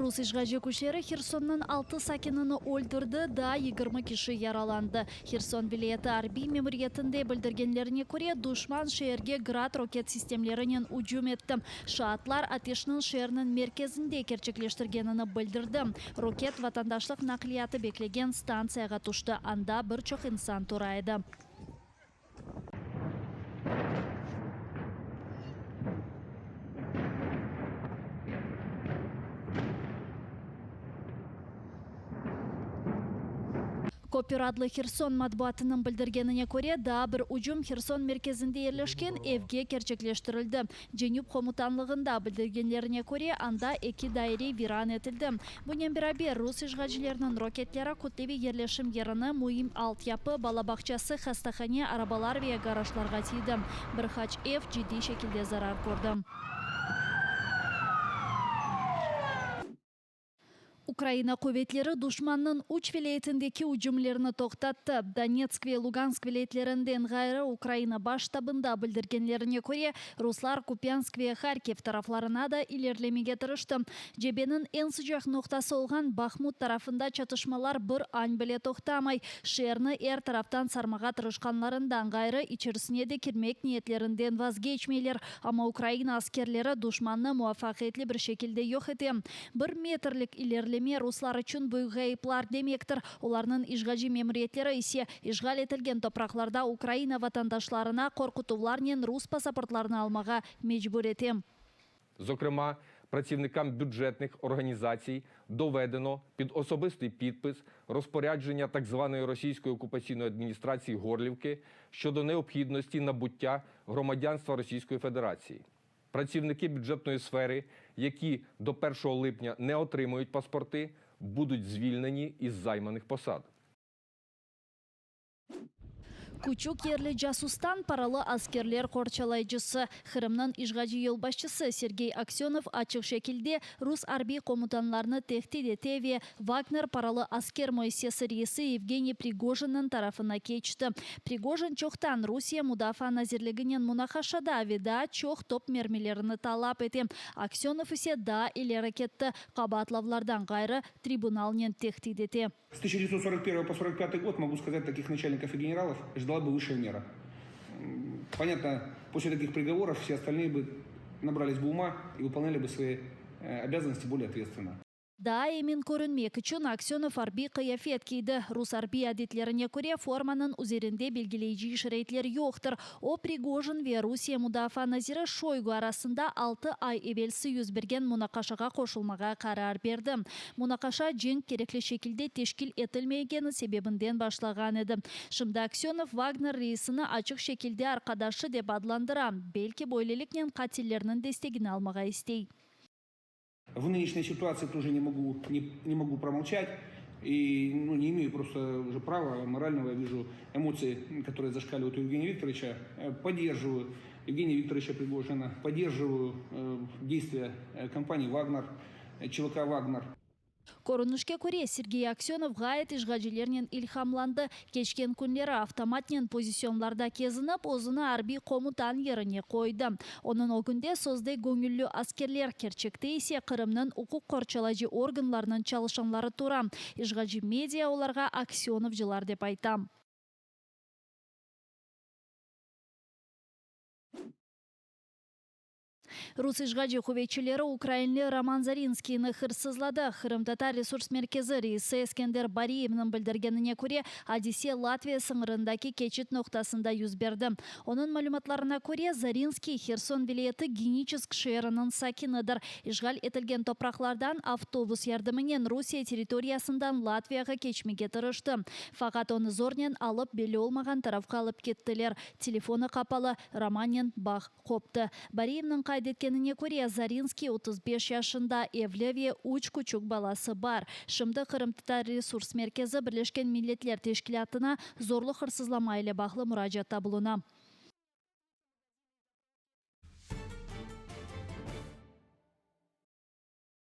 Rus işğalci küçleri Hersonnıñ altı sakinini öldürdi, daa 20 kişi yaralandı. Herson vilâyeti arbiy memuriyetinde bildirgenlerine köre, duşman şeerge Grad roket sistemlerinen ücüm etti. Şaatlar ateşniñ şeerniñ merkezinde kerçekleştirgenini bildirdi. Roket vatandaşlıq naqliyatı beklegen stantsiyağa tüşti, anda bir çoq insan tura edi. Köpür adlı Herson matbuatınıñ bildirgenine köre, daa bir ücüm Herson merkezinde yerleşken evge kerçekleştirildi. Cenüp komutanlığında bildirgenlerine köre, anda eki daire viran etildi. Bunen beraber, rus işğalcileriniñ roketleri kütleviy yerleşim yerini, müim altyapı, bala bağçası, hastahane, arabalar ve garajlarğa tiydi. Bir qaç ev ciddiy şekilde zarar kördi. Ukraina quvetleri duşmannıñ üç vilâyetindeki ücümlerini toqtattı. Donetsk ve Lugansk vilâyetlerinden ğayrı, Ukraina Baş ştabında bildirgenlerine köre, ruslar Kupyansk ve Harkiv taraflarına da ilerlemege tırıştı. Cebeniñ eñ sıcaq noqtası olğan Bahmut tarafında çatışmalar bir añ bile toqtamay. Şeerni er taraftan sarmağa tırışqanlarından ğayrı, içerisine de kirmek niyetlerinden vazgeçmeyler. Amma Ukraina askerleri duşmannı muvafaqiyetli bir şekilde yoq ete. Bir metrlik ilerleme ruslar içün büyük ğayıplar demektir, olarnıñ işğalci memuriyetleri ise işğal etilgen topraqlarda Ukraina vatandaşlarına qorqutuvlarnen rus pasaportlarını almağa mecbur ete. Zokrema, pratsivnikam bücetnih organizatsiy доведено під особистий підпис розпорядження так званої російської окупаційної адміністрації Горлівки щодо необхідності набуття громадянства Російської Федерації. Працівники бюджетної сфери, які до 1 липня не отримають паспорти, будуть звільнені із займаних посад. Küçük yerli casustan paralı askerler qorçalayıcısı, Qırımnıñ işğalci yolbaşçısı Sergey Aksönov açıq şekilde rus arbiy komutanlarını tehdit ete ve Vagner paralı asker müessisesi reisi Yevgeniy Prigojinniñ tarafına keçti. Prigojin çoqtan Rusiye Mudafaa nazirliginen munaqaşada ve daa çoq top mermilerini talap ete. Aksönov ise daa ileri ketti, qabaatlavlardan ğayrı, tribunalnen tehdit ete. С 1941 по 45 год, могу сказать, таких начальников и генералов ждала бы высшая мера. Понятно, после таких приговоров все остальные бы набрались бы ума и выполняли бы свои обязанности более ответственно. Daa emin körünmek içün Aksönov arbiy qıyafet kiydi. Rus arbiy adetlerine köre, formanıñ üzerinde belgileyici işaretler yoqtır. O, Prigojin ve Rusiye mudafaa naziri Şoygu arasında altı ay evelsi yüz bergen munaqaşağa qoşulmağa qarar berdi. Munaqaşa cenk kerekli şekilde teşkil etilmegeni sebebinden başlağan edi. Şimdi Aksönov Vagner reisini açıq şekilde arqadaşı dep adlandıra, belki böyleliknen qatillerniñ destegini almağa istey. В нынешней ситуации тоже не могу, не, не могу промолчать. И ну, не имею просто уже права морального, я вижу эмоции, которые зашкаливают у Евгения Викторовича. Поддерживаю Евгения Викторовича Пригожина, поддерживаю действия компании «Вагнер», ЧВК «Вагнер». Körünişke köre, Sergey Aksönov ğayet işğalcilernen ilhamlandı. Keçken künleri avtomatnen pozisionlarda kezinip, özüni arbiy komutan yerine qoydı. Onıñ ögünde sözde göñülli askerler, kerçekte ise Qırımnıñ uquq qorçalayıcı organlarınıñ çalışanları tura. İşğalci media olarğa aksönovcılar dep ayta. Rus işğalci quvetçileri ukrainli Roman Zarinskiyni hırsızladı. Qırımtatar resurs merkezi reisi Eskender Bariyevniñ bildirgenine köre, adise Latviya sıñırındaki keçit noqtasında yüz berdi. Onıñ malümatlarına köre, Zarinskiy Herson vilâyeti Geniçesk şeeriniñ sakinidir. İşğal etilgen topraqlardan avtobus yardımınen Rusiye territoriyasından Latviyağa keçmege tırıştı. Faqat onı zornen alıp, belli olmağan tarafqa alıp kettiler. Telefonı qapalı, Romannen bağ qoptı. Bariyevniñ qayd etkenine köre, Zarinskiy 35 yaşında, evli ve üç küçük balası bar. Şimdi Qırımtatar resurs merkezi Birleşken Milletler Teşkilâtına zorlu hırsızlama ile bağlı muracaatta buluna.